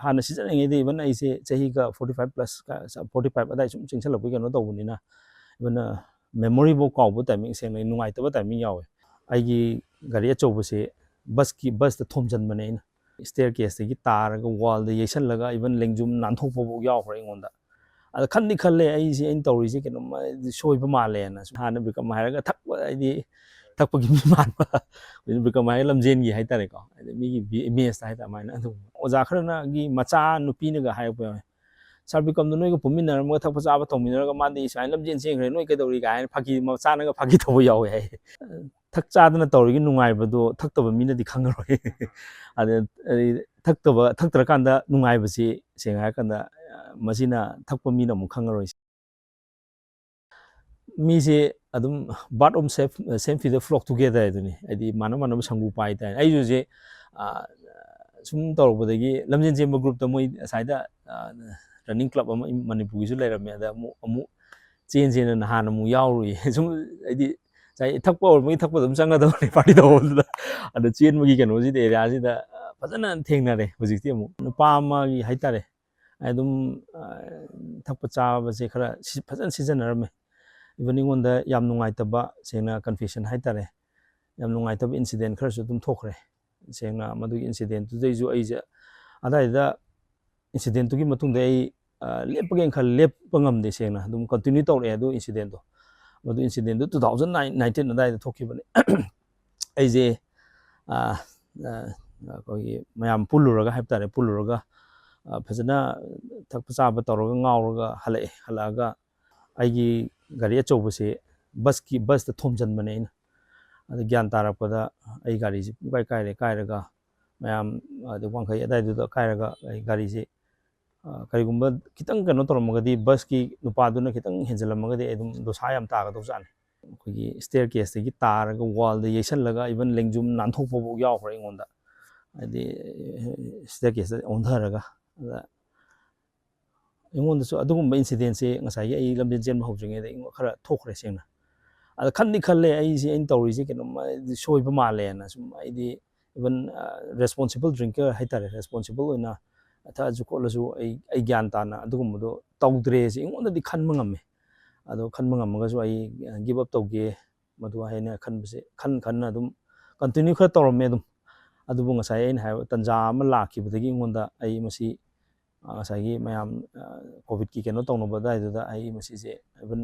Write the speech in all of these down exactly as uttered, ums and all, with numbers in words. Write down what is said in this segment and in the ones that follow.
ꯍꯥꯟꯅ ꯁꯤꯖꯤꯟꯅꯔꯤꯉꯩꯗ even ꯑꯩꯁꯦ ꯆꯍꯤꯒ forty five plus, forty five ꯑꯗꯥꯏ ꯁꯨꯝ ꯆꯪꯁꯜꯂꯛꯄꯒꯤ ꯀꯩꯅꯣ ꯇꯧꯕꯅꯤꯅ, even memory ꯐꯥꯎ ꯀꯥꯎꯕ timing, ꯁꯦꯡꯅ ꯅꯨꯡꯉꯥꯏꯇꯕ timing ꯌꯥꯎꯋꯦ꯫ ꯑꯩꯒꯤ ꯒꯥꯔꯤ ꯑꯆꯧꯕꯁꯦ ꯕꯁꯀꯤ ꯕꯁꯇ ꯊꯣꯝꯖꯤꯟꯕꯅꯦ ꯑꯩꯅ꯫ Staircaseꯇꯒꯤ ꯇꯥꯔꯒ wallꯗ ꯌꯩꯁꯜꯂꯒ even ꯂꯦꯡꯖꯨꯝ ꯅꯥꯟꯊꯣꯛꯄꯐꯥꯎ ꯌꯥꯎꯈ꯭ꯔꯦ ꯑꯩꯉꯣꯟꯗ꯫ ꯑꯗ ꯈꯟꯗꯤ ꯈꯜꯂꯦ, ꯑꯩꯁꯦ ꯑꯩꯅ ꯇꯧꯔꯤꯁꯦ ꯀꯩꯅꯣꯝꯃ ꯁꯣꯏꯕ ꯃꯥꯜꯂꯦꯅ꯫ ꯁꯨꯝ ꯍꯥꯟꯅ ꯕꯤꯀ꯭ꯔꯝ ꯍꯥꯏꯔꯒ ꯊꯛꯄ, ꯍꯥꯏꯗꯤ ꯊꯛꯄꯒꯤ ꯃꯤ ꯃꯥꯟꯕ, ꯍꯧꯖꯤꯛ ꯕꯤꯀ꯭ꯔꯝ ꯍꯥꯏꯔꯒ ꯂꯝꯖꯦꯟꯒꯤ ꯍꯥꯏꯇꯥꯔꯦꯀꯣ, ꯍꯥꯏꯗꯤ ꯃꯤꯒꯤ ꯕꯤ-, imageꯇ ꯍꯥꯏꯇꯥꯔꯦ, ꯑꯗꯨꯃꯥꯏꯅ ꯑꯗꯨꯝ꯫ ꯑꯣꯖꯥ ꯈꯔꯅꯒꯤ ꯃꯆꯥ ꯅꯨꯄꯤꯅꯒ ꯍꯥꯏꯔꯛꯄ ꯌꯥꯎꯋꯦ, "ꯁꯥꯔ ꯕꯤꯀ꯭ꯔꯝꯗꯣ ꯅꯣꯏꯒ ꯄꯨꯟꯃꯤꯟꯅꯔꯝꯃꯒ ꯊꯛꯄ ꯆꯥꯕ ꯇꯧꯃꯤꯟꯅꯔꯒ ꯃꯥꯗꯤ ꯁꯨꯃꯥꯏꯅ ꯂꯝꯖꯦꯟ ꯆꯦꯟꯈ꯭ꯔꯦ, ꯅꯣꯏ ꯀꯩꯗꯧꯔꯤ?" ꯀꯥꯏꯅ ꯐꯥꯒꯤ, ꯃꯆꯥꯅꯒ ꯐꯥꯒꯤ ꯇꯧꯕ ꯌꯥꯎꯋꯦ ꯍꯥꯏ꯫ ꯊꯛ ꯆꯥꯗꯅ ꯇꯧꯔꯤꯒꯤ ꯅꯨꯡꯉꯥꯏꯕꯗꯣ ꯊꯛꯇꯕ ꯃꯤꯅꯗꯤ ꯈꯪꯉꯔꯣꯏ꯫ ꯑꯗ, ꯑꯗꯩ ꯊꯛꯇꯕ, ꯊꯛꯇ꯭ꯔꯀꯥꯟꯗ ꯅꯨꯡꯉꯥꯏꯕꯁꯤ, ꯁꯦꯡꯅ ꯍꯥꯏꯔꯀꯥꯟꯗ, ꯑ, ꯃꯁꯤꯅ ꯊꯛꯄ ꯃꯤꯅ ꯑꯃꯨꯛ ꯈꯪꯉꯔꯣꯏ꯫ ꯃꯤꯁꯦ ꯑꯗꯨꯝ bird of same, same feather flock together ꯍꯥꯏꯗꯨꯅꯤ꯫ ꯍꯥꯏꯗꯤ ꯃꯥꯟꯅ ꯃꯥꯟꯅꯕ ꯁꯪꯒꯨ ꯄꯥꯏ ꯇꯥꯏ꯫ ꯑꯩꯁꯨ ꯍꯧꯖꯤꯛ, ꯑ, ꯁꯨꯝ ꯇꯧꯔꯛꯄꯗꯒꯤ ꯂꯝꯖꯦꯟ ꯆꯦꯟꯕ groupꯇ ꯃꯣꯏ ꯑꯁꯥꯏꯗ, ꯑ, running club ꯑꯃ ꯃꯅꯤꯄꯨꯔꯒꯤꯁꯨ ꯂꯩꯔꯝꯃꯦ꯫ ꯑꯗ ꯑꯃꯨꯛ, ꯑꯃꯨꯛ ꯆꯦꯟꯁꯦꯅ ꯅꯍꯥꯟ ꯑꯃꯨꯛ ꯌꯥꯎꯔꯨꯏ꯫ ꯁꯨꯝ ꯍꯥꯏꯗꯤ ꯉꯁꯥꯏ ꯊꯛꯄ ꯑꯣꯏꯔꯕꯒꯤ ꯊꯛꯄꯗ ꯑꯗꯨꯝ ꯆꯪꯒꯗꯕꯅꯤ party ꯇꯧꯕꯗꯨꯗ꯫ ꯑꯗ ꯆꯦꯟꯕꯒꯤ ꯀꯩꯅꯣꯁꯤꯗ, areaꯁꯤꯗ, ꯑ, ꯐꯖꯅ ꯊꯦꯡꯅꯔꯦ ꯍꯧꯖꯤꯛꯇꯤ ꯑꯃꯨꯛ꯫ ꯅꯨꯄꯥ ꯑꯃꯒꯤ ꯍꯥꯏꯇꯥꯔꯦ, ꯑꯩ ꯑꯗꯨꯝ, ꯑ, ꯊꯛꯄ ꯆꯥꯕꯁꯦ ꯈꯔ ꯁꯤ-, ꯐꯖꯅ ꯁꯤꯖꯤꯟꯅꯔꯝꯃꯦ꯫ Even ꯑꯩꯉꯣꯟꯗ ꯌꯥꯝ ꯅꯨꯡꯉꯥꯏꯇꯕ, ꯁꯦꯡꯅ confession ꯍꯥꯏꯇꯥꯔꯦ, ꯌꯥꯝ ꯅꯨꯡꯉꯥꯏꯇꯕ incident ꯈꯔꯁꯨ ꯑꯗꯨꯝ ꯊꯣꯛꯈ꯭ꯔꯦ꯫ ꯁꯦꯡꯅ ꯃꯗꯨꯒꯤ incidentꯇꯨꯗꯩꯁꯨ ꯑꯩꯁꯦ ꯑꯗꯥꯏꯗ incidentꯇꯨꯒꯤ ꯃꯇꯨꯡꯗ ꯑꯩ, ꯑ, ꯂꯦꯞꯄꯒꯦꯅ ꯈꯜꯂꯦ, ꯂꯦꯞꯄ ꯉꯝꯗꯦ꯫ ꯁꯦꯡꯅ ꯑꯗꯨꯝ continue ꯇꯧꯔꯛꯑꯦ ꯑꯗꯨ incidentꯇꯣ꯫ ꯃꯗꯨ incidentꯇꯨ two thousand nineteen ꯑꯗꯥꯏꯗ ꯊꯣꯛꯈꯤꯕꯅꯦ꯫ ꯑꯩꯁꯦ, ꯑ, ꯑ, ꯑꯩꯈꯣꯏꯒꯤ ꯃꯌꯥꯝ ꯄꯨꯜꯂꯨꯔꯒ ꯍꯥꯏꯕ ꯇꯥꯔꯦ, ꯄꯨꯜꯂꯨꯔꯒ, ꯑ, ꯐꯖꯅ ꯊꯛꯄ ꯆꯥꯕ ꯇꯧꯔꯒ ꯉꯥꯎꯔꯒ ꯍꯜꯂꯛꯑꯦ꯫ ꯍꯜꯂꯛꯑꯒ ꯑꯩꯒꯤ ꯒꯥꯔꯤ ꯑꯆꯧꯕꯁꯦ ꯕꯁꯀꯤ, ꯕꯁꯇ ꯊꯣꯝꯖꯤꯟꯕꯅꯦ ꯑꯩꯅ꯫ ꯑꯗ ꯒ꯭ꯌꯥꯟ ꯇꯥꯔꯛꯄꯗ ꯑꯩ ꯒꯥꯔꯤꯁꯦ ꯄꯨꯡꯀꯥꯏ ꯀꯥꯏꯔꯦ꯫ ꯀꯥꯏꯔꯒ ꯃꯌꯥꯝ, ꯑꯗꯩ ꯋꯥꯡꯈꯩ ꯑꯗꯥꯏꯗꯨꯗ ꯀꯥꯏꯔꯒ ꯑꯩ ꯒꯥꯔꯤꯁꯦ, ꯑ, ꯀꯔꯤꯒꯨꯝꯕ ꯈꯤꯇꯪ ꯀꯩꯅꯣ ꯇꯧꯔꯝꯃꯒꯗꯤ, ꯕꯁꯀꯤ ꯅꯨꯄꯥꯗꯨꯅ ꯈꯤꯇꯪ ꯍꯦꯟꯖꯜꯂꯝꯃꯒꯗꯤ ꯑꯩ ꯑꯗꯨꯝ ꯗꯣꯁꯥ ꯌꯥꯝ ꯇꯥꯒꯗꯧꯖꯥꯠꯅꯤ꯫ ꯑꯩꯈꯣꯏꯒꯤ staircaseꯇꯒꯤ ꯇꯥꯔꯒ wallꯗ ꯌꯩꯁꯜꯂꯒ even ꯂꯦꯡꯖꯨꯝ ꯅꯥꯟꯊꯣꯛꯄꯐꯥꯎ ꯌꯥꯎꯈ꯭ꯔꯦ ꯑꯩꯉꯣꯟꯗ꯫ ꯍꯥꯏꯗꯤ staircaseꯇ ꯑꯣꯟꯊꯔꯒ꯫ ꯑꯗ ꯑꯩꯉꯣꯟꯗꯁꯨ ꯑꯗꯨꯒꯨꯝꯕ incidentꯁꯦ ꯉꯁꯥꯏꯒꯤ ꯑꯩ ꯂꯝꯖꯦꯟ ꯆꯦꯟꯕ ꯍꯧꯗ꯭ꯔꯤꯉꯩꯗ ꯑꯩꯉꯣꯟ-, ꯈꯔ ꯊꯣꯛꯈ꯭ꯔꯦ ꯁꯦꯡꯅ꯫ ꯑꯗ ꯈꯟꯗꯤ ꯈꯜꯂꯦ, ꯑꯩꯁꯦ ꯑꯩꯅ ꯇꯧꯔꯤꯁꯦ ꯀꯩꯅꯣꯝꯃ ꯁꯣꯏꯕ ꯃꯥꯜꯂꯦꯅ꯫ ꯁꯨꯝ ꯑꯩꯗꯤ even, ꯑ, responsible drinker ꯍꯥꯏꯇꯥꯔꯦ, responsible ꯑꯣꯏꯅ ꯊꯛꯑꯁꯨ ꯈꯣꯠꯂꯁꯨ ꯑꯩ ꯑꯩ ꯒ꯭ꯌꯥꯟ ꯇꯥꯅ ꯑꯗꯨꯒꯨꯝꯕꯗꯣ ꯇꯧꯗ꯭ꯔꯦꯁꯦ ꯑꯩꯉꯣꯟꯗꯗꯤ ꯈꯟꯕ ꯉꯝꯃꯦ꯫ ꯑꯗꯣ ꯈꯟꯕ ꯉꯝꯃꯒꯁꯨ ꯑꯩ ꯒꯤꯞ ꯑꯞ ꯇꯧꯒꯦ ꯃꯗꯨ ꯍꯥꯏꯅ ꯈꯟꯕꯁꯦ ꯈꯟ ꯈꯟꯅ ꯑꯗꯨꯝ ꯀꯟꯇꯤꯅ꯭ꯌꯨ ꯈꯔ ꯇꯧꯔꯝꯃꯦ ꯑꯗꯨꯝ꯫ ꯑꯗꯨꯕꯨ ꯉꯁꯥꯏ ꯑꯩꯅ ꯍꯥꯏꯕ ꯇꯥꯟꯖꯥ ꯑꯃ ꯂꯥꯛꯈꯤꯕꯗꯒꯤ ꯑꯩꯉꯣꯟꯗ ꯑꯩ ꯃꯁꯤ ꯉꯁꯥꯏꯒꯤ ꯃꯌꯥꯝ ꯀꯣꯚꯤꯗꯀꯤ ꯀꯩꯅꯣ ꯇꯧꯅꯕ ꯑꯗꯨꯋꯥꯏꯗꯨꯗ ꯑꯩ ꯃꯁꯤꯁꯦ ꯏꯚꯟ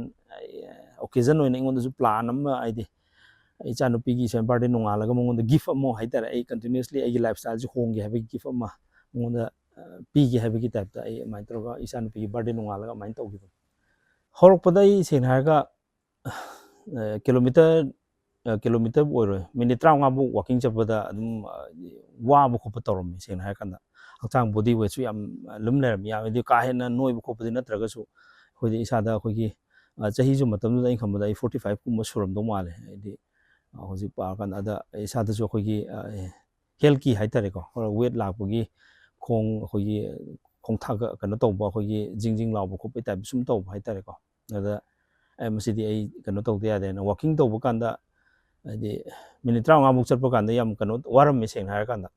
ꯑꯣꯀꯦꯖꯟ ꯑꯣꯏꯅ ꯑꯩꯉꯣꯟꯗꯁꯨ ꯄ꯭ꯂꯥꯟ ꯑꯃ ꯍꯥꯏꯗꯤ ꯏꯆꯥꯅꯨꯄꯤꯒꯤ ꯁꯨꯃꯥꯏꯅ ꯕꯥꯔꯗꯦ ꯅꯣꯡꯉꯥꯜꯂꯒ ꯃꯉꯣꯟꯗ ꯒꯤꯐ ꯑꯃ ꯍꯥꯏꯇꯥꯔꯦ, ꯑꯩ ꯀꯟꯇꯤꯅ꯭ꯌꯨꯁꯂꯤ ꯑꯩꯒꯤ ꯂꯥꯏꯐ ꯁ꯭ꯇꯥꯏꯜꯁꯦ ꯍꯣꯡꯒꯦ ꯍꯥꯏꯕꯒꯤ ꯒꯤꯐ ꯑꯃ ꯃꯉꯣꯟꯗ ꯄꯤꯒꯦ ꯍꯥꯏꯕꯒꯤ ꯇꯥꯏꯞꯇ ꯑꯩ ꯑꯗꯨꯃꯥꯏꯅ ꯇꯧꯔꯒ ꯏꯆꯥꯅꯨꯄꯤꯒꯤ ꯕꯥꯔꯗꯦ ꯅꯣꯡꯉꯥꯜꯂꯒ ꯑꯗꯨꯃꯥꯏꯅ ꯇꯧꯈꯤꯕꯅꯤ꯫ ꯍꯧꯔꯛꯄꯗ ꯑꯩ ꯁꯦꯡꯅ ꯍꯥꯏꯔꯒ ꯀꯤꯂꯣꯃꯤꯇꯔ ꯀꯤꯂꯣꯃꯤꯇꯔꯕꯨ ꯑꯣꯏꯔꯣꯏ, ꯃꯤꯅꯤꯠ ꯇꯔꯥꯃꯉꯥꯕꯨ ꯋꯥꯀꯤꯡ ꯆꯠꯄꯗ ꯑꯗꯨꯝ ꯋꯥꯕ ꯈꯣꯠꯄ ꯇꯧꯔꯝꯃꯤ꯫ ꯁꯦꯡꯅ ꯍꯥꯏꯔꯀꯥꯟꯗ ꯍꯛꯆꯥꯡ ꯕꯣꯗꯤ ꯋꯦꯠꯁꯨ ꯌꯥꯝ ꯂꯨꯝ ꯂꯩꯔꯝꯃꯤ꯫ ꯌꯥꯝ ꯍꯥꯏꯗꯤ ꯀꯥ ꯍꯦꯟꯅ ꯅꯣꯏꯕ ꯈꯣꯠꯄꯗꯤ ꯅꯠꯇ꯭ꯔꯒꯁꯨ ꯑꯩꯈꯣꯏꯗꯤ ꯏꯁꯥꯗ ꯑꯩꯈꯣꯏꯒꯤ ꯆꯍꯤꯁꯨ ꯃꯇꯝꯗꯨꯗ ꯑꯩꯅ ꯈꯟꯕꯗ ꯑꯩ ꯐꯣꯔꯇꯤ ꯐꯥꯏꯚ ꯀꯨꯝꯕ ꯁꯨꯔꯝꯗꯧ ꯃꯥꯜꯂꯦ꯫ ꯍꯥꯏꯗꯤ ꯍꯧꯖꯤꯛ ꯄꯥꯔꯀꯥꯟꯗ ꯑꯗ ꯏꯁꯥꯗꯁꯨ ꯑꯩꯈꯣꯏꯒꯤ ꯍꯦꯜꯠꯀꯤ ꯍꯥꯏꯇꯥꯔꯦꯀꯣ, ꯋꯦꯠ ꯂꯥꯛꯄꯒꯤ ꯈꯣꯡ ꯑꯩꯈꯣꯏꯒꯤ ꯈꯣꯡꯊꯥꯡ ꯀꯩꯅꯣ ꯇꯧꯕ, ꯑꯩꯈꯣꯏꯒꯤ ꯖꯤꯡ ꯖꯤꯡ ꯂꯥꯎꯕ ꯈꯣꯠꯄꯒꯤ ꯇꯥꯏꯞꯇ ꯁꯨꯝ ꯇꯧꯕ ꯍꯥꯏꯇꯥꯔꯦꯀꯣ꯫ ꯑꯗ ꯑꯦ ꯃꯁꯤꯗꯤ ꯑꯩ ꯀꯩꯅꯣ ꯇꯧꯗ ꯌꯥꯗꯦꯅ ꯋꯥꯀꯤꯡ ꯇꯧꯕ ꯀꯥꯟꯗ ꯍꯥꯏꯗꯤ ꯃꯤꯅꯤꯠ ꯇꯔꯥꯃꯉꯥꯃꯨꯛ ꯆꯠꯄ ꯀꯥꯟꯗ ꯌꯥꯝ ꯀꯩꯅꯣ ꯋꯥꯔꯝꯃꯦ ꯁꯦꯡꯅ ꯍꯥꯏꯔꯀꯥꯟꯗ꯫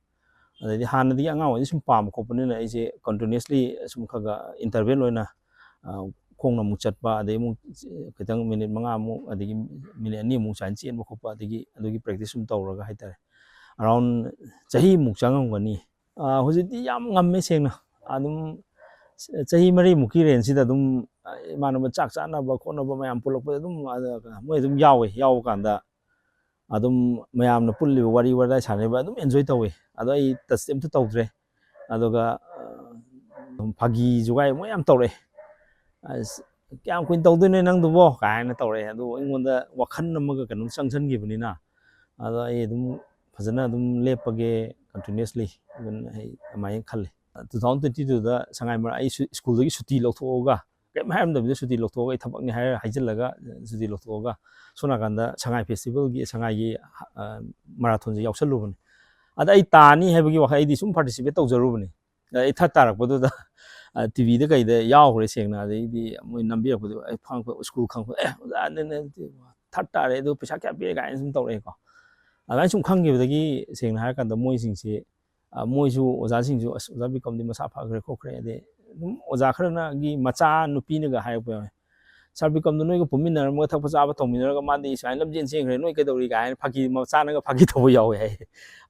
ꯑꯗꯩꯗꯤ ꯍꯥꯟꯅꯗꯒꯤ ꯑꯉꯥꯡ ꯑꯣꯏꯔꯤꯉꯩꯗꯒꯤ ꯁꯨꯝ ꯄꯥꯝꯕ ꯈꯣꯠꯄꯅꯤꯅ ꯑꯩꯁꯦ ꯀꯟꯇꯤꯅ꯭ꯌꯨꯁꯂꯤ ꯁꯨꯝ ꯈꯔ ꯈꯔ ꯏꯟꯇꯔꯚꯦꯜ ꯑꯣꯏꯅ ꯈꯣꯡꯅ ꯑꯃꯨꯛ ꯆꯠꯄ, ꯑꯗꯩ ꯑꯃꯨꯛ ꯈꯤꯇꯪ ꯃꯤꯅꯤꯠ ꯃꯉꯥꯃꯨꯛ ꯑꯗꯒꯤ ꯃꯤꯅꯤꯠ ꯑꯅꯤꯃꯨꯛ ꯁꯨꯃꯥꯏꯅ ꯆꯦꯟꯕ ꯈꯣꯠꯄ, ꯑꯗꯒꯤ ꯑꯗꯨꯒꯤ ꯄ꯭ꯔꯦꯛꯇꯤꯁ ꯁꯨꯝ ꯇꯧꯔꯒ ꯍꯥꯏꯇꯥꯔꯦ, ꯑꯔꯥꯎꯟ ꯆꯍꯤꯃꯨꯛ ꯆꯪꯉꯝꯒꯅꯤ꯫ ꯍꯧꯖꯤꯛꯇꯤ ꯌꯥꯝ ꯉꯝꯃꯦ ꯁꯦꯡꯅ꯫ ꯑꯗꯨꯝ ꯆꯍꯤ ꯃꯔꯤꯃꯨꯛꯀꯤ ꯔꯦꯟꯖꯁꯤꯗ ꯑꯗꯨꯝ ꯏꯃꯥꯟꯅꯕ ꯆꯥꯛ ꯆꯥꯅꯕ ꯈꯣꯠꯅꯕ ꯃꯌꯥꯝ ꯄꯨꯜꯂꯛꯄꯗ ꯑꯗꯨꯝ ꯃꯣꯏ ꯑꯗꯨꯝ ꯌꯥꯎꯋꯦ꯫ ꯌꯥꯎꯕ ꯀꯥꯟꯗ ꯑꯗꯨꯝ ꯃꯌꯥꯝꯅ ꯄꯨꯜꯂꯤꯕ ꯋꯥꯔꯤ ꯋꯥꯇꯥꯏ ꯁꯥꯟꯅꯔꯤꯕ ꯑꯗꯨꯝ ꯑꯦꯟꯖꯣꯏ ꯇꯧꯋꯤ꯫ ꯑꯗꯣ ꯑꯩ ꯇꯁꯇꯤ ꯑꯝꯇ ꯇꯧꯗ꯭ꯔꯦ꯫ ꯑꯗꯨꯒ ꯐꯥꯒꯤ ꯖꯨꯒꯥꯏ ꯃꯣꯏ ꯌꯥꯝ ꯇꯧꯔꯛꯑꯦ꯫ "ꯑꯁ, ꯀꯌꯥꯝ ꯀꯨꯏꯅ ꯇꯧꯗꯣꯏꯅꯣ ꯅꯪꯗꯨꯕꯣ?" ꯀꯥꯏꯅ ꯇꯧꯔꯛꯑꯦ꯫ ꯑꯗꯨ ꯑꯩꯉꯣꯟꯗ ꯋꯥꯈꯜ ꯑꯃꯒ ꯀꯩꯅꯣꯝ ꯆꯪꯁꯤꯟꯈꯤꯕꯅꯤꯅ ꯑꯗꯣ ꯑꯩ ꯑꯗꯨꯝ ꯐꯖꯅ ꯑꯗꯨꯝ ꯂꯦꯞꯄꯒꯦ ꯀꯟꯇꯤꯅ꯭ꯌꯨꯁꯂꯤ ꯑꯗꯨꯝ ꯑꯩ ꯑꯗꯨꯃꯥꯏꯅ ꯈꯜꯂꯤ꯫ Two thousand twenty twoꯗ ꯁꯉꯥꯏ ꯃꯔꯛ ꯑꯩ ꯁ꯭ꯀꯨꯜꯗꯒꯤ ꯁꯨꯇꯤ ꯂꯧꯊꯣꯛꯑꯒ ꯀꯔꯤꯝ ꯍꯥꯏꯔꯝꯗꯕꯤꯗ ꯁꯨꯇꯤ ꯂꯧꯊꯣꯛꯑꯒ ꯑꯩ ꯊꯕꯛꯅꯤ ꯍꯥꯏꯔ ꯍꯥꯏꯖꯤꯜꯂꯒ ꯁꯨꯇꯤ ꯂꯧꯊꯣꯛꯑꯒ ꯁꯣꯝ ꯅꯥꯀꯟꯗ ꯁꯉꯥꯏ ꯐꯦꯁꯇꯤꯚꯦꯜꯒꯤ ꯁꯉꯥꯏꯒꯤ ꯃꯔꯥꯊꯣꯟꯁꯦ ꯌꯥꯎꯁꯜꯂꯨꯕꯅꯤ꯫ ꯑꯗ ꯑꯩ ꯇꯥꯅꯤ ꯍꯥꯏꯕꯒꯤ ꯋꯥꯈꯜ ꯑꯩꯗꯤ ꯁꯨꯝ ꯄꯥꯔꯇꯤꯁꯤꯄꯦꯠ ꯇꯧꯖꯔꯨꯕꯅꯤ꯫ ꯑꯩ ꯊꯥꯔꯠ ꯇꯥꯔꯛꯄꯗꯨꯗ ꯇꯤꯚꯤꯗ ꯀꯩꯗ ꯌꯥꯎꯈ꯭ꯔꯦ ꯁꯦꯡꯅ꯫ ꯑꯗꯩꯗꯤ ꯃꯣꯏ ꯅꯝꯕꯤꯔꯛꯄꯗꯨ ꯑꯩ ꯈꯪꯉꯛꯄ ꯁ꯭ꯀꯨꯜ ꯈꯪꯉꯛꯄꯗ ꯑꯦ ꯑꯣꯖꯥ ꯊꯥꯔꯠ ꯇꯥꯔꯦ ꯑꯗꯨ ꯄꯩꯁꯥ ꯀꯌꯥ ꯄꯤꯔꯦ ꯀꯥꯏꯅ ꯁꯨꯝ ꯇꯧꯔꯛꯑꯦꯀꯣ꯫ ꯑꯗꯨꯃꯥꯏꯅ ꯁꯨꯝ ꯈꯪꯈꯤꯕꯗꯒꯤ ꯁꯦꯡꯅ ꯍꯥꯏꯔꯀꯥꯟꯗ ꯃꯣꯏꯁꯤꯡꯁꯤ ꯃꯣꯏꯁꯨ ꯑꯣꯖꯥꯁꯤꯡꯁꯨ, "ꯑꯁ, ꯑꯣꯖꯥ ꯕꯤꯀꯝꯗꯤ ꯃꯁꯥ ꯐꯈ꯭ꯔꯦ ꯈꯣꯠꯈ꯭ꯔꯦ", ꯑꯗꯩ ꯑꯗꯨꯝ ꯑꯣꯖꯥ ꯈꯔꯅꯒꯤ ꯃꯆꯥ ꯅꯨꯄꯤꯅꯒ ꯍꯥꯏꯔꯛꯄ ꯌꯥꯎꯋꯦ, "ꯁꯥꯔ ꯕꯤꯀꯝꯗꯣ ꯅꯣꯏꯒ ꯄꯨꯟꯃꯤꯟꯅꯔꯝꯃꯒ ꯊꯛꯄ ꯆꯥꯕ ꯇꯧꯃꯤꯟꯅꯔꯒ ꯃꯥꯗꯤ ꯁꯨꯃꯥꯏꯅ ꯂꯝꯖꯦꯟ ꯆꯦꯟꯈ꯭ꯔꯦ, ꯅꯣꯏ ꯀꯩꯗꯧꯔꯤ?" ꯀꯥꯏꯅ ꯐꯥꯒꯤ, ꯃꯆꯥꯅꯒ ꯐꯥꯒꯤ ꯇꯧꯕ ꯌꯥꯎꯋꯦ ꯍꯥꯏ꯫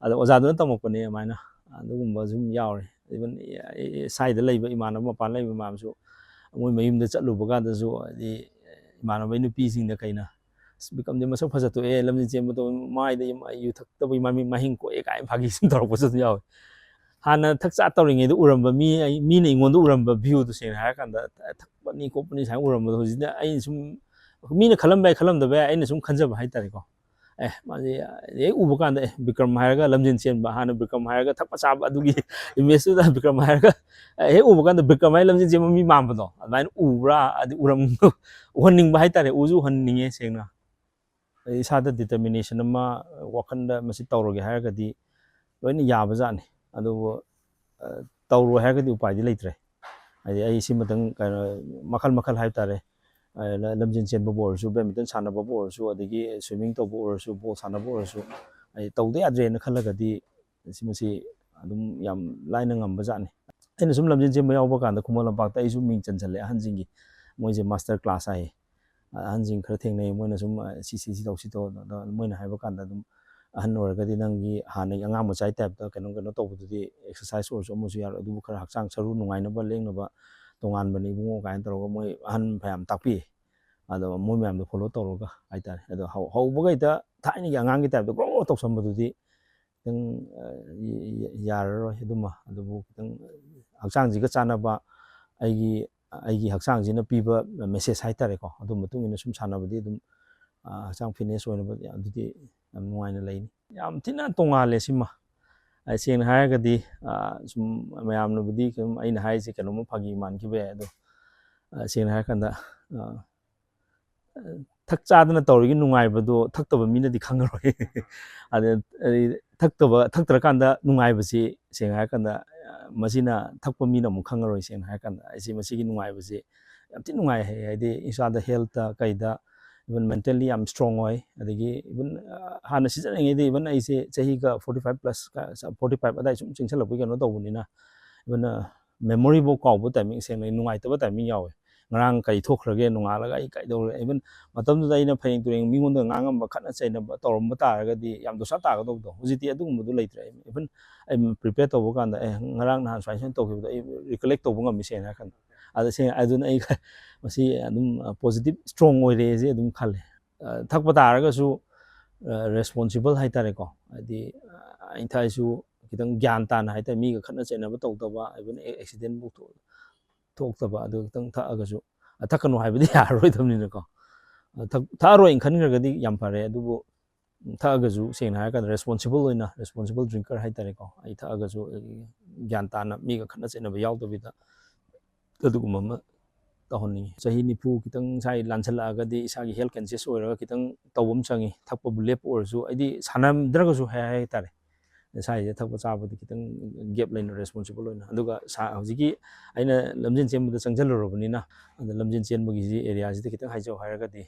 ꯑꯗꯣ ꯑꯣꯖꯥꯗꯨꯅ ꯇꯝꯃꯛꯄꯅꯦ ꯑꯗꯨꯃꯥꯏꯅ꯫ ꯑꯗꯨꯒꯨꯝꯕꯁꯨ ꯑꯗꯨꯝ ꯌꯥꯎꯔꯦ꯫ Even ꯁ꯭ꯋꯥꯏꯗ ꯂꯩꯕ ꯏꯃꯥꯟꯅꯕ, ꯃꯄꯥꯟ ꯂꯩꯕ ꯃꯌꯥꯝꯁꯨ, ꯃꯣꯏ ꯃꯌꯨꯝꯗ ꯆꯠꯂꯨꯕ ꯀꯥꯟꯗꯁꯨ, ꯍꯥꯏꯗꯤ, ꯏꯃꯥꯟꯅꯕꯒꯤ ꯅꯨꯄꯤꯁꯤꯡꯅ ꯀꯩꯅ, "ꯑꯁ, ꯕꯤꯀꯝꯗꯤ ꯃꯁꯛ ꯐꯖꯊꯣꯛꯑꯦ, ꯂꯝꯖꯦꯟ ꯆꯦꯟꯕꯗꯣ ꯃꯥꯏꯗ ꯌꯨ ꯊꯛꯇꯕꯒꯤ ꯃꯃꯤꯡ ꯃꯍꯤꯡ ꯀꯣꯛꯑꯦ" ꯀꯥꯏꯅ ꯐꯥꯒꯤ ꯁꯨꯝ ꯇꯧꯔꯛꯄꯁꯨ ꯑꯗꯨꯝ ꯌꯥꯎꯋꯦ꯫ ꯍꯥꯟꯅ ꯊꯛ ꯆꯥ ꯇꯧꯔꯤꯉꯩꯗ ꯎꯔꯝꯕ ꯃꯤ, ꯑꯩ-, ꯃꯤꯅ ꯑꯩꯉꯣꯟꯗ ꯎꯔꯝꯕ view ꯗꯣ, ꯁꯦꯡꯅ ꯍꯥꯏꯔꯀꯥꯟꯗ, ꯊꯛꯄꯅꯤ ꯈꯣꯠꯄꯅꯤ ꯁꯨꯃꯥꯏꯅ ꯎꯔꯝꯕꯗꯣ, ꯍꯧꯖꯤꯛꯅ ꯑꯩꯅ ꯁꯨꯝ, ꯃꯤꯅ ꯈꯜꯂꯝꯕ ꯌꯥꯏ, ꯈꯜꯂꯝꯗꯕ ꯌꯥꯏ, ꯑꯩꯅ ꯁꯨꯝ ꯈꯟꯖꯕ ꯍꯥꯏꯇꯥꯔꯦꯀꯣ꯫ ꯑꯦ, ꯃꯥꯁꯦ ꯍꯦꯛ ꯎꯕ ꯀꯥꯟꯗ, "ꯑꯦ, ꯕꯤꯀ꯭ꯔꯝ ꯍꯥꯏꯔꯒ ꯂꯝꯖꯦꯟ ꯆꯦꯟꯕ, ꯍꯥꯟꯅ ꯕꯤꯀ꯭ꯔꯝ ꯍꯥꯏꯔꯒ ꯊꯛꯄ ꯆꯥꯕ", ꯑꯗꯨꯒꯤ image ꯇꯨꯗ ꯕꯤꯀ꯭ꯔꯝ ꯍꯥꯏꯔꯒ, ꯑꯦ, ꯍꯦꯛ ꯎꯕ ꯀꯥꯟꯗ ꯕꯤꯀ꯭ꯔꯝ ꯍꯥꯏꯔꯒ ꯂꯝꯖꯦꯟ ꯆꯦꯟꯕ ꯃꯤ ꯃꯥꯟꯕꯗꯣ, ꯑꯗꯨꯃꯥꯏꯅ ꯎꯕ꯭ꯔꯥ? ꯑꯗꯨ ꯎꯔꯝ-, ꯎꯍꯟꯅꯤꯡꯕ ꯍꯥꯏꯇꯥꯔꯦ, ꯎꯁꯨ ꯎꯍꯟꯅꯤꯡꯉꯦ ꯁꯦꯡꯅ꯫ ꯑꯩ ꯏꯁꯥꯗ determination ꯑꯃ, ꯋꯥꯈꯜꯗ ꯃꯁꯤ ꯇꯧꯔꯒꯦ ꯍꯥꯏꯔꯒꯗꯤ ꯂꯣꯏꯅ ꯌꯥꯕꯖꯥꯠꯅꯤ꯫ ꯑꯗꯨꯕꯨ, ꯑ, ꯇꯧꯔꯣꯏ ꯍꯥꯏꯔꯒꯗꯤ ꯎꯄꯥꯏꯗꯤ ꯂꯩꯇ꯭ꯔꯦ꯫ ꯍꯥꯏꯗꯤ ꯑꯩ ꯁꯤꯃꯇꯪ, ꯀꯩꯅꯣ, ꯃꯈꯜ ꯃꯈꯜ ꯍꯥꯏꯕ ꯇꯥꯔꯦ꯫ ꯑ, ꯂ-, ꯂꯝꯖꯦꯟ ꯆꯦꯟꯕꯕꯨ ꯑꯣꯏꯔꯁꯨ, badminton ꯁꯥꯟꯅꯕꯕꯨ ꯑꯣꯏꯔꯁꯨ, ꯑꯗꯒꯤ swimming ꯇꯧꯕ ꯑꯣꯏꯔꯁꯨ, ball ꯁꯥꯟꯅꯕ ꯑꯣꯏꯔꯁꯨ, ꯑꯩ ꯇꯧꯗ ꯌꯥꯗ꯭ꯔꯦꯅ ꯈꯜꯂꯒꯗꯤ ꯁꯤ, ꯃꯁꯤ ꯑꯗꯨꯝ ꯌꯥꯝ ꯂꯥꯏꯅ ꯉꯝꯕꯖꯥꯠꯅꯤ꯫ ꯑꯩꯅ ꯁꯨꯝ ꯂꯝꯖꯦꯟ ꯆꯦꯟꯕ ꯌꯥꯎꯕ ꯀꯥꯟꯗ ꯈꯨꯃꯟ ꯂꯝꯄꯥꯛꯇ ꯑꯩꯁꯨ ꯃꯤꯡ ꯆꯟꯁꯜꯂꯦ ꯑꯍꯟꯁꯤꯡꯒꯤ꯫ ꯃꯣꯏꯁꯦ master class ꯍꯥꯏꯌꯦ꯫ ꯑꯍꯟꯁꯤꯡ ꯈꯔ ꯊꯦꯡꯅꯩ, ꯃꯣꯏꯅ ꯁꯨꯝ, "ꯑ, ꯁꯤ, ꯁꯤ, ꯁꯤ ꯇꯧ, ꯁꯤ ꯇꯧ", ꯑꯗꯣ ꯃꯣꯏꯅ ꯍꯥꯏꯕ ꯀꯥꯟꯗ ꯑꯗꯨꯝ, ꯑꯍꯟ ꯑꯣꯏꯔꯒꯗꯤ ꯅꯪꯒꯤ ꯍꯥꯟꯅꯒꯤ ꯑꯉꯥꯡ ꯃꯆꯥꯒꯤ type ꯇ ꯀꯩꯅꯣ, ꯀꯩꯅꯣ ꯇꯧꯕꯗꯨꯗꯤ, exercise ꯑꯣꯏꯔꯁꯨ ꯑꯃꯁꯨ ꯌꯥꯔꯣꯏ, ꯑꯗꯨꯕꯨ ꯈꯔ ꯍꯛꯆꯥꯡ ꯁꯔꯨ ꯅꯨꯡꯉꯥꯏꯅꯕ, ꯂꯦꯡꯅꯕ ꯇꯣꯉꯥꯟꯕꯅꯤ ꯏꯕꯨꯡꯉꯣ ꯀꯥꯏꯅ ꯇꯧꯔꯒ ꯃꯣꯏ ꯑꯍꯟ ꯐꯅꯌꯥꯝ ꯇꯥꯛꯄꯤ꯫ ꯑꯗꯣ ꯃꯣꯏ ꯃꯌꯥꯝꯗꯣ follow ꯇꯧꯔꯒ ꯍꯥꯏꯇꯥꯔꯦ꯫ ꯑꯗꯣ ꯍꯧ-, ꯍꯧꯕꯒ ꯍꯦꯛꯇ ꯊꯥꯏꯅꯒꯤ ꯑꯉꯥꯡꯒꯤ type ꯇ ꯒ꯭ꯔꯣ ꯇꯧꯁꯟꯕꯗꯨꯗꯤ ꯈꯤꯇꯪ, ꯑ, ꯌ-, ꯌ-, ꯌꯥꯔꯔꯣꯏ꯫ ꯑꯗꯨꯃ, ꯑꯗꯨꯕꯨ ꯈꯤꯇꯪ ꯍꯛꯆꯥꯡꯁꯤꯒ ꯆꯥꯟꯅꯕ, ꯑꯩꯒꯤ, ꯑꯩꯒꯤ ꯍꯛꯆꯥꯡꯁꯤꯅ ꯄꯤꯕ message ꯍꯥꯏꯇꯥꯔꯦꯀꯣ, ꯑꯗꯨ ꯃꯇꯨꯡ ꯏꯟꯅ ꯁꯨꯝ ꯁꯥꯟꯅꯕꯗꯤ ꯑꯗꯨꯝ, ꯑ, ꯍꯛꯆꯥꯡ fitness ꯑꯣꯏꯅꯕ ꯑꯗꯨꯗꯤ ꯌꯥꯝ ꯅꯨꯡꯉꯥꯏꯅ ꯂꯩꯅꯤ꯫ ꯌꯥꯝ ꯊꯤꯅ ꯇꯣꯡꯉꯥꯜꯂꯦ ꯁꯤꯃ꯫ ꯑ, ꯁꯦꯡꯅ ꯍꯥꯏꯔꯒꯗꯤ, ꯑ, ꯁꯨꯝ ꯃꯌꯥꯝꯅꯕꯨꯗꯤ ꯁꯨꯝ ꯑꯩꯅ ꯍꯥꯏꯔꯤꯁꯦ ꯀꯩꯅꯣꯝꯃ ꯐꯥꯒꯤ ꯃꯥꯟꯈꯤꯕ ꯌꯥꯏ, ꯑꯗꯣ, ꯑ, ꯁꯦꯡꯅ ꯍꯥꯏꯔꯀꯥꯟꯗ, ꯑ, ꯊꯛ ꯆꯥꯗꯅ ꯇꯧꯔꯤꯒꯤ ꯅꯨꯡꯉꯥꯏꯕꯗꯣ ꯊꯛꯇꯕ ꯃꯤꯅꯗꯤ ꯈꯪꯉꯔꯣꯏ꯫ ꯑꯗ, ꯑꯗꯩ ꯊꯛꯇꯕ, ꯊꯛꯇ꯭ꯔꯀꯥꯟꯗ ꯅꯨꯡꯉꯥꯏꯕꯁꯤ, ꯁꯦꯡꯅ ꯍꯥꯏꯔꯀꯥꯟꯗ, ꯑ, ꯃꯁꯤꯅ ꯊꯛꯄ ꯃꯤꯅ ꯑꯃꯨꯛ ꯈꯪꯉꯔꯣꯏ꯫ ꯁꯦꯡꯅ ꯍꯥꯏꯔꯀꯥꯟꯗ ꯑꯩꯁꯦ ꯃꯁꯤꯒꯤ ꯅꯨꯡꯉꯥꯏꯕꯁꯤ ꯌꯥꯝ ꯊꯤ ꯅꯨꯡꯉꯥꯏ ꯍꯥꯏ꯫ ꯍꯥꯏꯗꯤ ꯏꯁꯥꯗ health ꯇ ꯀꯩꯗ even mentally ꯌꯥꯝ strong ꯑꯣꯏ꯫ ꯑꯗꯒꯤ even ꯍꯥꯟꯅ ꯁꯤꯖꯤꯟꯅꯉꯩꯗꯤ even ꯑꯩꯁꯦ ꯆꯍꯤꯒ forty five plus, forty five ꯑꯗꯥꯏ ꯁꯨꯝ ꯆꯪꯁꯜꯂꯛꯄꯒꯤ ꯀꯩꯅꯣ ꯇꯧꯕꯅꯤꯅ, even memory ꯐꯥꯎ ꯀꯥꯎꯕ timing, ꯁꯦꯡꯅ ꯅꯨꯡꯉꯥꯏꯇꯕ timing ꯌꯥꯎꯋꯦ꯫ ꯉꯔꯥꯡ ꯀꯔꯤ ꯊꯣꯛꯈ꯭ꯔꯒꯦ, ꯅꯣꯡꯉꯥꯜꯂꯒ ꯑꯩ ꯀꯩꯗꯧꯔꯦ, even ꯃꯇꯝꯗꯨꯗ ꯑꯩꯅ ꯐꯩꯔꯦꯡ ꯇꯨꯔꯦꯡ ꯃꯤꯉꯣꯟꯗ ꯉꯥꯡꯉꯝꯕ, ꯈꯠꯅ ꯆꯩꯅꯕ ꯇꯧꯔꯝꯕ ꯇꯥꯔꯒꯗꯤ ꯌꯥꯝ ꯗꯣꯁꯥ ꯇꯥꯒꯗꯧꯕꯗꯣ꯫ ꯍꯧꯖꯤꯛꯇꯤ ꯑꯗꯨꯒꯨꯝꯕꯗꯨ ꯂꯩꯇ꯭ꯔꯦ꯫ Even ꯑꯩ prepare ꯇꯧꯕ ꯀꯥꯟꯗ, "ꯑꯦ, ꯉꯔꯥꯡ ꯅꯍꯥꯟ ꯁꯨꯃꯥꯏꯅ ꯁꯨꯃꯥꯏꯅ ꯇꯧꯈꯤꯕꯗꯣ ꯑꯩ recollect ꯇꯧꯕ ꯉꯝꯃꯤ, ꯁꯦꯡꯅ ꯍꯥꯏꯔꯀꯥꯟꯗ"꯫ ꯑꯗ ꯁꯦꯡꯅ ꯑꯗꯨꯅ ꯑꯩ ꯃꯁꯤ ꯑꯗꯨꯝ positive, strong ꯑꯣꯏꯔꯦꯁꯦ ꯑꯗꯨꯝ ꯈꯜꯂꯦ꯫ ꯑ, ꯊꯛꯄ ꯇꯥꯔꯒꯁꯨ, ꯑ, responsible ꯍꯥꯏꯇꯥꯔꯦꯀꯣ꯫ ꯍꯥꯏꯗꯤ, ꯑ, ꯑꯩꯅ ꯊꯛꯑꯁꯨ ꯈꯤꯇꯪ ꯒ꯭ꯌꯥꯟ ꯇꯥꯅ ꯍꯥꯏꯇꯥꯔꯦ, ꯃꯤꯒ ꯈꯠꯅ ꯆꯩꯅꯕ ꯇꯧꯗꯕ, even accident ꯐꯥꯎ ꯊꯣꯛ-, ꯊꯣꯛꯇꯕ꯫ ꯑꯗꯨ ꯈꯤꯇꯪ ꯊꯛꯑꯒꯁꯨ, ꯑ, ꯊꯛꯀꯅꯨ ꯍꯥꯏꯕꯗꯤ ꯌꯥꯔꯔꯣꯏꯗꯕꯅꯤꯅꯀꯣ꯫ ꯑ, ꯊꯛ-, ꯊꯛꯑꯔꯣꯏꯅ ꯈꯟꯈ꯭ꯔꯒꯗꯤ ꯌꯥꯝ ꯐꯔꯦ꯫ ꯑꯗꯨꯕꯨ ꯊꯛꯑꯒꯁꯨ, ꯁꯦꯡꯅ ꯍꯥꯏꯔꯀꯥꯟꯗ, responsible ꯑꯣꯏꯅ, responsible drinker ꯍꯥꯏꯇꯥꯔꯦꯀꯣ, ꯑꯩ ꯊꯛꯑꯒꯁꯨ, ꯑꯩ ꯒ꯭ꯌꯥꯟ ꯇꯥꯅ ꯃꯤꯒ ꯈꯠꯅ ꯆꯩꯅꯕ ꯌꯥꯎꯗꯕꯤꯗ ꯑꯗꯨꯒꯨꯝꯕ ꯑꯃ ꯇꯧꯍꯟꯅꯤꯡꯉꯤ꯫ ꯆꯍꯤ ꯅꯤꯐꯨ ꯈꯤꯇꯪ ꯁ꯭ꯋꯥꯏ ꯂꯥꯟꯁꯜꯂꯛꯑꯒꯗꯤ ꯏꯁꯥꯒꯤ health conscious ꯑꯣꯏꯔꯒ ꯈꯤꯇꯪ ꯇꯧꯕ ꯑꯃ ꯆꯪꯉꯤ꯫ ꯊꯛꯄꯕꯨ ꯂꯦꯞꯄ ꯑꯣꯏꯔꯁꯨ, ꯑꯩꯗꯤ ꯁꯥꯟꯅꯗ꯭ꯔꯒꯁꯨ ꯍꯥꯏ-, ꯍꯥꯏꯇꯥꯔꯦ, ꯁ꯭ꯋꯥꯏꯁꯤꯗ ꯊꯛꯄ ꯆꯥꯕꯗꯤ ꯈꯤꯇꯪ gap ꯂꯩꯅ, responsible ꯑꯣꯏꯅ꯫ ꯑꯗꯨꯒ ꯁꯥ-, ꯍꯧꯖꯤꯛꯀꯤ ꯑꯩꯅ ꯂꯝꯖꯦꯟ ꯆꯦꯟꯕꯗ ꯆꯪꯁꯤꯜꯂꯨꯔꯕꯅꯤꯅ, ꯑꯗ ꯂꯝꯖꯦꯟ ꯆꯦꯟꯕꯒꯤꯁꯤ areaꯁꯤꯗ ꯈꯤꯇꯪ ꯍꯥꯏꯖꯧ ꯍꯥꯏꯔꯒꯗꯤ,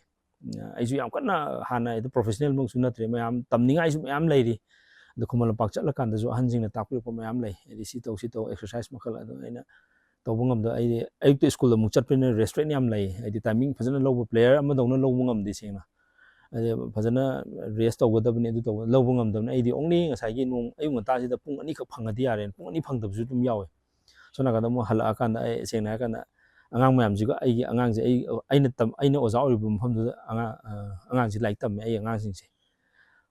ꯑꯩꯁꯨ ꯌꯥꯝ ꯀꯟꯅ ꯍꯥꯟꯅ ꯑꯩꯗꯣ professionalꯃꯛꯁꯨ ꯅꯠꯇ꯭ꯔꯦ, ꯃꯌꯥꯝ ꯇꯝꯅꯤꯡꯉꯥꯏꯁꯨ ꯃꯌꯥꯝ ꯂꯩꯔꯤ꯫ ꯑꯗꯣ ꯈꯨꯃꯟ ꯂꯝꯄꯥꯛ ꯆꯠꯂꯀꯥꯟꯗꯁꯨ ꯑꯍꯟꯁꯤꯡꯅ ꯇꯥꯛꯄꯤꯔꯛꯄ ꯃꯌꯥꯝ ꯂꯩ, ꯍꯥꯏꯗꯤ ꯁꯤ ꯇꯧ, ꯁꯤ ꯇꯧ, exercise ꯃꯈꯜ꯫ ꯑꯗꯣ ꯑꯩꯅ ꯇꯧꯕ ꯉꯝꯗ, ꯑꯩꯗꯤ ꯑꯌꯨꯛꯇ ꯁ꯭ꯀꯨꯜ ꯑꯃꯨꯛ ꯆꯠꯄꯅꯤꯅ rest ꯌꯥꯝ ꯂꯩ, ꯍꯥꯏꯗꯤ timing ꯐꯖꯅ ꯂꯧꯕ, player ꯑꯃꯗꯧꯅ ꯂꯧꯕ ꯉꯝꯗꯦ ꯁꯦꯡꯅ꯫ ꯑꯗꯩ ꯐꯖꯅ rest ꯇꯧꯒꯗꯕꯅꯤ, ꯑꯗꯨ ꯇꯧꯕ, ꯂꯧꯕ ꯉꯝꯗꯕꯅꯤ꯫ ꯑꯩꯗꯤ only ꯉꯁꯥꯏꯒꯤ ꯅꯣꯡ ꯑꯌꯨꯛ ꯉꯟꯇꯥꯁꯤꯗ ꯄꯨꯡ ꯑꯅꯤꯈꯛ ꯐꯪꯉꯗꯤ ꯌꯥꯔꯦꯅ, ꯄꯨꯡ ꯑꯅꯤ ꯐꯪꯗꯕꯁꯨ ꯑꯗꯨꯝ ꯌꯥꯎꯋꯦ꯫ ꯁꯣꯝ ꯅꯥꯀꯟꯗ ꯑꯃꯨꯛ ꯍꯜꯂꯛꯑꯀꯥꯟꯗ, ꯑꯩ ꯁꯦꯡꯅ ꯍꯥꯏꯔꯀꯥꯟꯗ, ꯑꯉꯥꯡ ꯃꯌꯥꯝꯁꯤꯒ ꯑꯩꯒꯤ ꯑꯉꯥꯡꯁꯦ, ꯑꯩ, ꯑꯩꯅ ꯇꯝ-, ꯑꯩꯅ ꯑꯣꯖꯥ ꯑꯣꯏꯔꯤꯕ ꯃꯐꯝꯗꯨꯗ ꯑꯉꯥꯡ, ꯑ, ꯑꯉꯥꯡꯁꯤ ꯂꯥꯏꯔꯤꯛ ꯇꯝꯃꯦ, ꯑꯩ ꯑꯉꯥꯡꯁꯤꯡꯁꯦ꯫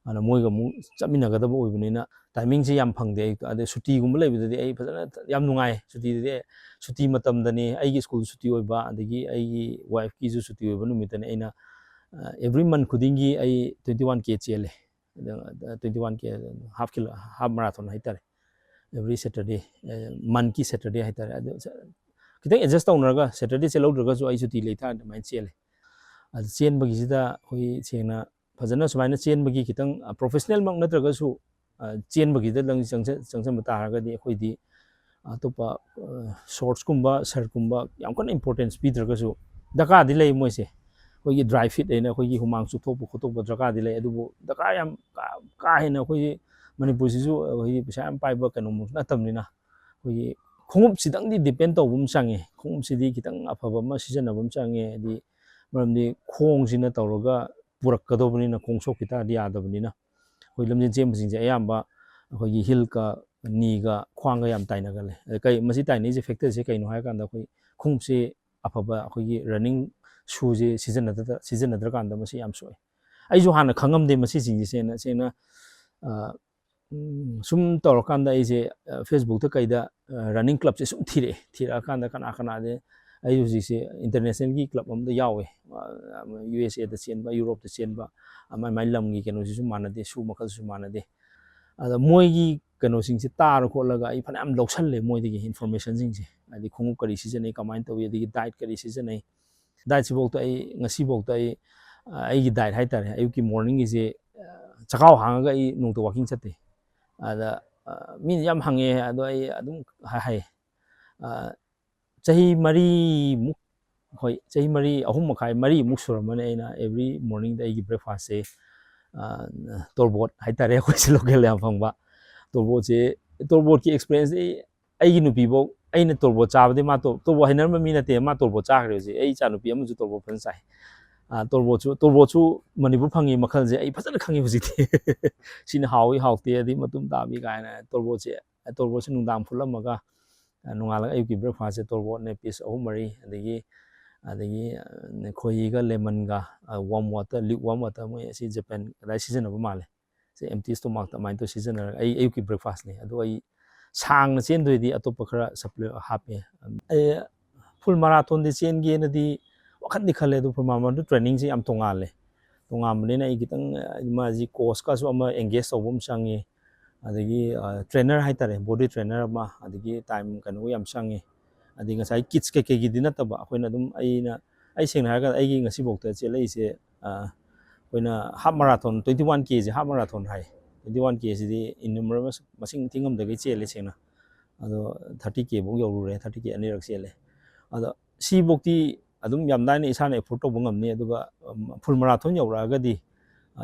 ꯑꯗꯨꯅ ꯃꯣꯏꯒ ꯑꯃꯨꯛ ꯆꯠꯃꯤꯟꯅꯒꯗꯕ ꯑꯣꯏꯕꯅꯤꯅ timingꯁꯦ ꯌꯥꯝ ꯐꯪꯗꯦ꯫ ꯑꯌꯨꯛꯇ, ꯑꯗꯩ ꯁꯨꯇꯤꯒꯨꯝꯕ ꯂꯩꯕꯗꯗꯤ ꯑꯩ ꯐꯖꯅ ꯌꯥꯝ ꯅꯨꯡꯉꯥꯏ꯫ ꯁꯨꯇꯤꯗꯗꯤ, ꯁꯨꯇꯤ ꯃꯇꯝꯗꯅꯤ, ꯑꯩꯒꯤ ꯁ꯭ꯀꯨꯜ ꯁꯨꯇꯤ ꯑꯣꯏꯕ, ꯑꯗꯒꯤ ꯑꯩꯒꯤ wifeꯀꯤꯁꯨ ꯁꯨꯇꯤ ꯑꯣꯏꯕ ꯅꯨꯃꯤꯠꯇꯅꯤ ꯑꯩꯅ, ꯑ, every month ꯈꯨꯗꯤꯡꯒꯤ ꯑꯩ twenty one K ꯆꯦꯜꯂꯦ꯫ ꯑꯗ, twenty one K, half kilo, half marathon ꯍꯥꯏꯇꯥꯔꯦ, every Saturday, ꯑ, monthꯀꯤ Saturday ꯍꯥꯏꯇꯥꯔꯦ꯫ ꯑꯗꯨ ꯁ-, ꯈꯤꯇꯪ adjust ꯇꯧꯅꯔꯒ, Saturday ꯆꯦꯜꯍꯧꯗ꯭ꯔꯒꯁꯨ ꯑꯩ ꯁꯨꯇꯤ ꯂꯩꯇꯥꯔꯗꯤ ꯑꯗꯨꯃꯥꯏꯅ ꯆꯦꯜꯂꯦ꯫ ꯑꯗꯨ ꯆꯦꯟꯕꯒꯤꯁꯤꯗ ꯑꯩꯈꯣꯏ ꯁꯦꯡꯅ ꯐꯖꯅ ꯁꯨꯃꯥꯏꯅ ꯆꯦꯟꯕꯒꯤ ꯈꯤꯇꯪ, ꯑ, professionalꯃꯛ ꯅꯠꯇ꯭ꯔꯒꯁꯨ, ꯑ, ꯆꯦꯟꯕꯒꯤꯗ ꯅꯪ ꯆꯪꯁ-, ꯆꯪꯁꯟꯕ ꯇꯥꯔꯒꯗꯤ ꯑꯩꯈꯣꯏꯗꯤ ꯑꯇꯣꯞꯄ, ꯑ, shortsꯀꯨꯝꯕ, shirtꯀꯨꯝꯕ ꯌꯥꯝ ꯀꯟꯅ importance ꯄꯤꯗ꯭ꯔꯒꯁꯨ ꯗꯔꯀꯥꯔꯗꯤ ꯂꯩ ꯃꯣꯏꯁꯦ꯫ ꯑꯩꯈꯣꯏꯒꯤ dry fit ꯍꯥꯏꯅ ꯑꯩꯈꯣꯏꯒꯤ ꯍꯨꯃꯥꯡ ꯆꯨꯞꯊꯣꯛꯄ ꯈꯣꯠꯇꯣꯛꯄ ꯗꯔꯀꯥꯔꯗꯤ ꯂꯩ, ꯑꯗꯨꯕꯨ ꯗꯔꯀꯥꯔ ꯌꯥꯝ ꯀꯥ, ꯀꯥ ꯍꯦꯟꯅ ꯑꯩꯈꯣꯏꯒꯤ ꯃꯅꯤꯄꯨꯔꯁꯤꯁꯨ ꯑꯩꯈꯣꯏꯒꯤ ꯄꯩꯁꯥ ꯌꯥꯝ ꯄꯥꯏꯕ ꯀꯩꯅꯣꯃꯛ ꯅꯠꯇꯕꯅꯤꯅ, ꯑꯩꯈꯣꯏꯒꯤ ꯈꯣꯡꯎꯞꯁꯤꯗꯪꯗꯤ depend ꯇꯧꯕ ꯑꯃ ꯆꯪꯉꯦ꯫ ꯈꯣꯡꯎꯞꯁꯤꯗꯤ ꯈꯤꯇꯪ ꯑꯐꯕ ꯑꯃ ꯁꯤꯖꯤꯟꯅꯕ ꯑꯃ ꯆꯪꯉꯦ꯫ ꯍꯥꯏꯗꯤ ꯃꯔꯝꯗꯤ ꯈꯣꯡꯁꯤꯅ ꯇꯧꯔꯒ ꯄꯨꯔꯛꯀꯗꯧꯕꯅꯤꯅ, ꯈꯣꯡ ꯁꯣꯛꯈꯤ ꯇꯥꯔꯗꯤ ꯌꯥꯗꯕꯅꯤꯅ꯫ ꯑꯩꯈꯣꯏ ꯂꯝꯖꯦꯟ ꯆꯦꯟꯕꯁꯤꯡꯁꯦ ꯑꯌꯥꯝꯕ ꯑꯩꯈꯣꯏꯒꯤ heelꯒ, kneeꯒ, ꯈ꯭ꯋꯥꯡꯒ ꯌꯥꯝ ꯇꯥꯏꯅꯒꯜꯂꯦ꯫ ꯑꯗ ꯀꯩ, ꯃꯁꯤ ꯇꯥꯏꯅꯔꯤꯁꯦ factorꯁꯦ ꯀꯩꯅꯣ ꯍꯥꯏꯔꯀꯥꯟꯗ, ꯑꯩꯈꯣꯏ ꯈꯣꯡꯎꯞꯁꯦ ꯑꯐꯕ, ꯑꯩꯈꯣꯏꯒꯤ running shoeꯁꯦ ꯁꯤꯖꯤꯟꯅꯗ-, ꯁꯤꯖꯤꯟꯅꯗ꯭ꯔꯀꯥꯟꯗ ꯃꯁꯤ ꯌꯥꯝ ꯁꯣꯛꯑꯦ꯫ ꯑꯩꯁꯨ ꯍꯥꯟꯅ ꯈꯪꯉꯝꯗꯦ ꯃꯁꯤꯁꯤꯡꯁꯦ, ꯁꯦꯡꯅ, ꯁꯦꯡꯅ, ꯑ, ꯎꯝ, ꯁꯨꯝ ꯇꯧꯔꯀꯥꯟꯗ ꯑꯩꯁꯦ, ꯑ, Facebookꯇ ꯀꯩꯗ, ꯑ, running clubꯁꯦ ꯁꯨꯝ ꯊꯤꯔꯛꯑꯦ꯫ ꯊꯤꯔꯛꯑꯀꯥꯟꯗ ꯀꯅꯥ ꯀꯅꯥꯗꯤ, ꯑꯩ ꯍꯧꯖꯤꯛꯁꯦ internationalꯒꯤ club ꯑꯃꯗ ꯌꯥꯎꯋꯦ꯫ ꯑ, USAꯗ ꯆꯦꯟꯕ, Europeꯇ ꯆꯦꯟꯕ, ꯑ, ꯃꯥꯏ, ꯃꯥꯏ ꯂꯝꯒꯤ ꯀꯩꯅꯣꯁꯤꯁꯨ ꯃꯥꯟꯅꯗꯦ, shoe ꯃꯈꯜꯁꯨ ꯃꯥꯟꯅꯗꯦ꯫ ꯑꯗ ꯃꯣꯏꯒꯤ ꯀꯩꯅꯣꯁꯤꯡꯁꯦ ꯇꯥꯔ ꯈꯣꯠꯂꯒ ꯑꯩ ꯐꯅꯌꯥꯝ ꯂꯧꯁꯜꯂꯦ ꯃꯣꯏꯗꯒꯤ informationꯁꯤꯡꯁꯦ꯫ ꯍꯥꯏꯗꯤ ꯈꯣꯡꯎꯞ ꯀꯔꯤ ꯁꯤꯖꯤꯟꯅꯩ, ꯀꯃꯥꯏꯅ ꯇꯧꯏ, ꯑꯗꯒꯤ diet ꯀꯔꯤ ꯁꯤꯖꯤꯟꯅꯩ꯫ Dietꯁꯤꯐꯥꯎꯗ ꯑꯩ ꯉꯁꯤꯐꯥꯎꯗ ꯑꯩ, ꯑ, ꯑꯩꯒꯤ diet ꯍꯥꯏꯇꯥꯔꯦ, ꯑꯌꯨꯛꯀꯤ morningꯒꯤꯁꯦ, ꯑ, ꯆꯈꯥꯎ ꯍꯥꯡꯉꯒ ꯑꯩ ꯅꯣꯡꯃꯇ walking ꯆꯠꯇꯦ꯫ ꯑꯗ, ꯑ, ꯃꯤꯅ ꯌꯥꯝ ꯍꯪꯉꯦ, ꯑꯗꯣ ꯑꯩ ꯑꯗꯨꯝ ꯍꯥꯏ, ꯍꯥꯏ꯫ ꯑ, ꯆꯍꯤ ꯃꯔꯤꯃꯨꯛ, ꯍꯣꯏ, ꯆꯍꯤ ꯃꯔꯤ, ꯑꯍꯨꯝ ꯃꯈꯥꯏ, ꯃꯔꯤꯃꯨꯛ ꯁꯨꯔꯝꯃꯅꯤ ꯑꯩꯅ every morningꯗ ꯑꯩꯒꯤ breakfastꯁꯦ, ꯑ, ꯇꯣꯔꯕꯣꯠ ꯍꯥꯏꯇꯥꯔꯦ, ꯑꯩꯈꯣꯏ ꯁꯤ local ꯌꯥꯝ ꯐꯪꯕ꯫ ꯇꯣꯔꯕꯣꯠꯁꯦ, ꯇꯣꯔꯕꯣꯠꯀꯤ experienceꯁꯦ ꯑꯩ, ꯑꯩꯒꯤ ꯅꯨꯄꯤꯐꯧ, ꯑꯩꯅ ꯇꯣꯔꯕꯣꯠ ꯆꯥꯕꯗꯤ ꯃꯥ ꯇꯣ-, ꯇꯣꯔꯕꯣꯠ ꯍꯩꯅꯔꯝꯕ ꯃꯤ ꯅꯠꯇꯦ, ꯃꯥ ꯇꯣꯔꯕꯣꯠ ꯆꯥꯈ꯭ꯔꯦ ꯍꯧꯖꯤꯛ꯫ ꯑꯩ ꯏꯆꯥ ꯅꯨꯄꯤ ꯑꯃꯁꯨ ꯇꯣꯔꯕꯣꯠ ꯐꯖꯅ ꯆꯥꯏ꯫ ꯑ, ꯇꯣꯔꯕꯣꯠꯁꯨ, ꯇꯣꯔꯕꯣꯠꯁꯨ ꯃꯅꯤꯄꯨꯔ ꯐꯪꯉꯤ ꯃꯈꯜꯁꯦ ꯑꯩ ꯐꯖꯅ ꯈꯪꯉꯤ ꯍꯧꯖꯤꯛꯇꯤ꯫ ꯁꯤꯅ ꯍꯥꯎꯏ, ꯍꯥꯎꯇꯦ, ꯑꯗꯩ ꯃꯇꯨꯝ ꯇꯥꯕꯤ ꯀꯥꯏꯅ꯫ ꯇꯣꯔꯕꯣꯠꯁꯦ, ꯇꯣꯔꯕꯣꯠꯁꯦ ꯅꯨꯡꯗꯥꯡ ꯐꯨꯠꯂꯝꯃꯒ, ꯑ, ꯅꯣꯡꯉꯥꯜꯂꯒ ꯑꯌꯨꯛꯀꯤ breakfastꯁꯦ ꯇꯣꯔꯕꯣꯠꯅꯦ piece ꯑꯍꯨꯝ ꯃꯔꯤ, ꯑꯗꯒꯤ, ꯑꯗꯒꯤ, ꯑ, ꯈꯣꯏꯍꯤꯒ lemonꯒ, ꯑ, warm water, lukewarm water, ꯃꯣꯏ ꯑꯁꯤ Japan ꯑꯗꯥꯏ ꯁꯤꯖꯤꯟꯅꯕ ꯃꯥꯜꯂꯦ꯫ ꯁꯦ empty stomachꯇ ꯑꯗꯨꯃꯥꯏꯅ ꯇꯧꯔ ꯁꯤꯖꯤꯟꯅꯔꯒ ꯑꯩ ꯑꯌꯨꯛꯀꯤ breakfastꯅꯦ꯫ ꯑꯗꯨ ꯑꯩ ꯁꯥꯡꯅ ꯆꯦꯟꯗꯣꯏꯗꯤ ꯑꯇꯣꯞꯄ ꯈꯔ supplement ꯍꯥꯞꯄꯦ꯫ ꯑꯩ full marathonꯗꯤ ꯆꯦꯟꯒꯦꯅꯗꯤ ꯋꯥꯈꯜꯗꯤ ꯈꯜꯂꯦ, ꯑꯗꯨ full marathonꯗꯨ trainingꯁꯦ ꯌꯥꯝ ꯇꯣꯉꯥꯜꯂꯦ꯫ ꯇꯣꯉꯥꯟꯕꯅꯤꯅ ꯑꯩ ꯈꯤꯇꯪ, ꯑ, ꯃꯥꯁꯤ coachꯀꯁꯨ ꯑꯃ engage ꯇꯧꯕ ꯑꯃ ꯆꯪꯉꯤ꯫ ꯑꯗꯒꯤ, ꯑ, trainer ꯍꯥꯏꯇꯥꯔꯦ, body trainer ꯑꯃ, ꯑꯗꯒꯤ time ꯀꯩꯅꯣ ꯌꯥꯝ ꯆꯪꯉꯤ꯫ ꯑꯗꯒꯤ ꯉꯁꯥꯏ kits ꯀꯩꯀꯩꯒꯤꯗꯤ ꯅꯠꯇꯕ, ꯑꯩꯈꯣꯏꯅ ꯑꯗꯨꯝ, ꯑꯩꯅ, ꯑꯩ ꯁꯦꯡꯅ ꯍꯥꯏꯔꯀꯥꯟꯗ ꯑꯩꯒꯤ ꯉꯁꯤꯐꯥꯎꯗ ꯆꯦꯜꯂꯛꯏꯁꯦ, ꯑ, ꯑꯩꯈꯣꯏꯅ half marathon, twenty one Kꯁꯦ half marathon ꯍꯥꯏ꯫ Twenty one Kꯁꯤꯗꯤ innumerable ꯃꯁꯤꯡ ꯊꯤꯉꯝꯗꯒꯩ ꯆꯦꯜꯂꯦ ꯁꯦꯡꯅ꯫ ꯑꯗꯣ thirty Kꯐꯧ ꯌꯧꯔꯨꯔꯦ, thirty K ꯑꯅꯤꯔꯛ ꯆꯦꯜꯂꯦ꯫ ꯑꯗꯣ ꯁꯤꯐꯧꯗꯤ ꯑꯗꯨꯝ ꯌꯥꯝ ꯂꯥꯏꯅ ꯏꯁꯥꯅ ꯑꯦꯐꯣꯔꯠ ꯇꯧꯕ ꯉꯝꯅꯤ꯫ ꯑꯗꯨꯒ ꯐꯨꯜ ꯃꯔꯥꯊꯣꯟ ꯌꯧꯔꯛꯑꯒꯗꯤ, ꯑ,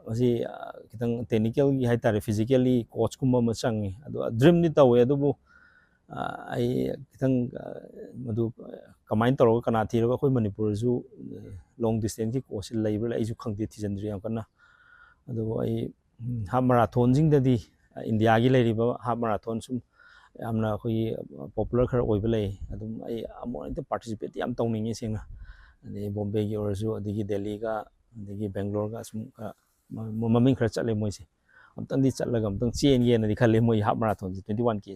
ꯃꯁꯤ, ꯑ, ꯈꯤꯇꯪ ꯇꯦꯛꯅꯤꯀꯦꯜꯒꯤ ꯍꯥꯏꯇꯥꯔꯦ, ꯐꯤꯖꯤꯀꯦꯜꯂꯤ ꯀꯣꯆꯀꯨꯝꯕ ꯑꯃ ꯆꯪꯉꯤ꯫ ꯑꯗꯣ ꯗ꯭ꯔꯤꯝꯗꯤ ꯇꯧꯋꯦ, ꯑꯗꯨꯕꯨ, ꯑ, ꯑꯩ ꯈꯤꯇꯪ, ꯑ, ꯃꯗꯨ ꯀꯃꯥꯏꯅ ꯇꯧꯔꯒ, ꯀꯅꯥ ꯊꯤꯔꯒ, ꯑꯩꯈꯣꯏ ꯃꯅꯤꯄꯨꯔꯗꯁꯨ ꯂꯣꯡ ꯗꯤꯁꯇꯦꯟꯁꯀꯤ ꯀꯣꯆꯁꯤ ꯂꯩꯕ꯭ꯔꯥ, ꯑꯩꯁꯨ ꯈꯪꯗꯦ, ꯊꯤꯖꯤꯟꯗ꯭ꯔꯤ ꯌꯥꯝ ꯀꯟꯅ꯫ ꯑꯗꯨꯕꯨ ꯑꯩ ꯎꯝ, ꯍꯥꯐ ꯃꯔꯥꯊꯣꯟꯁꯤꯡꯗꯗꯤ, ꯑ, ꯏꯟꯗꯤꯌꯥꯒꯤ ꯂꯩꯔꯤꯕ ꯍꯥꯐ ꯃꯔꯥꯊꯣꯟ ꯁꯨꯝ ꯌꯥꯝꯅ ꯑꯩꯈꯣꯏꯒꯤ, ꯑ, ꯄꯣꯄꯨꯂꯔ ꯈꯔ ꯑꯣꯏꯕ ꯂꯩ꯫ ꯑꯗꯨꯝ ꯑꯩ ꯑꯃꯨꯛ ꯍꯦꯛꯇ ꯄꯥꯔꯇꯤꯁꯤꯄꯦꯠꯇꯤ ꯌꯥꯝ ꯇꯧꯅꯤꯡꯉꯤ, ꯁꯦꯡꯅ꯫ ꯑꯗꯩ ꯕꯣꯝꯕꯦꯒꯤ ꯑꯣꯏꯔꯁꯨ, ꯑꯗꯒꯤ ꯗꯦꯜꯂꯤꯒ, ꯑꯗꯒꯤ ꯕꯦꯡꯒ꯭ꯂꯣꯔꯒ ꯁꯨꯝ ꯈꯔ ꯃ-, ꯃ-, ꯃꯃꯤꯡ ꯈꯔ ꯆꯠꯂꯦ ꯃꯣꯏꯁꯦ꯫ ꯑꯝꯇꯪꯗꯤ ꯆꯠꯂꯒ ꯑꯝꯇꯪ ꯆꯦꯟꯒꯦꯅꯗꯤ ꯈꯜꯂꯦ, ꯃꯣꯏ ꯍꯥꯐ ꯃꯔꯥꯊꯣꯟꯁꯦ, twenty one K꯫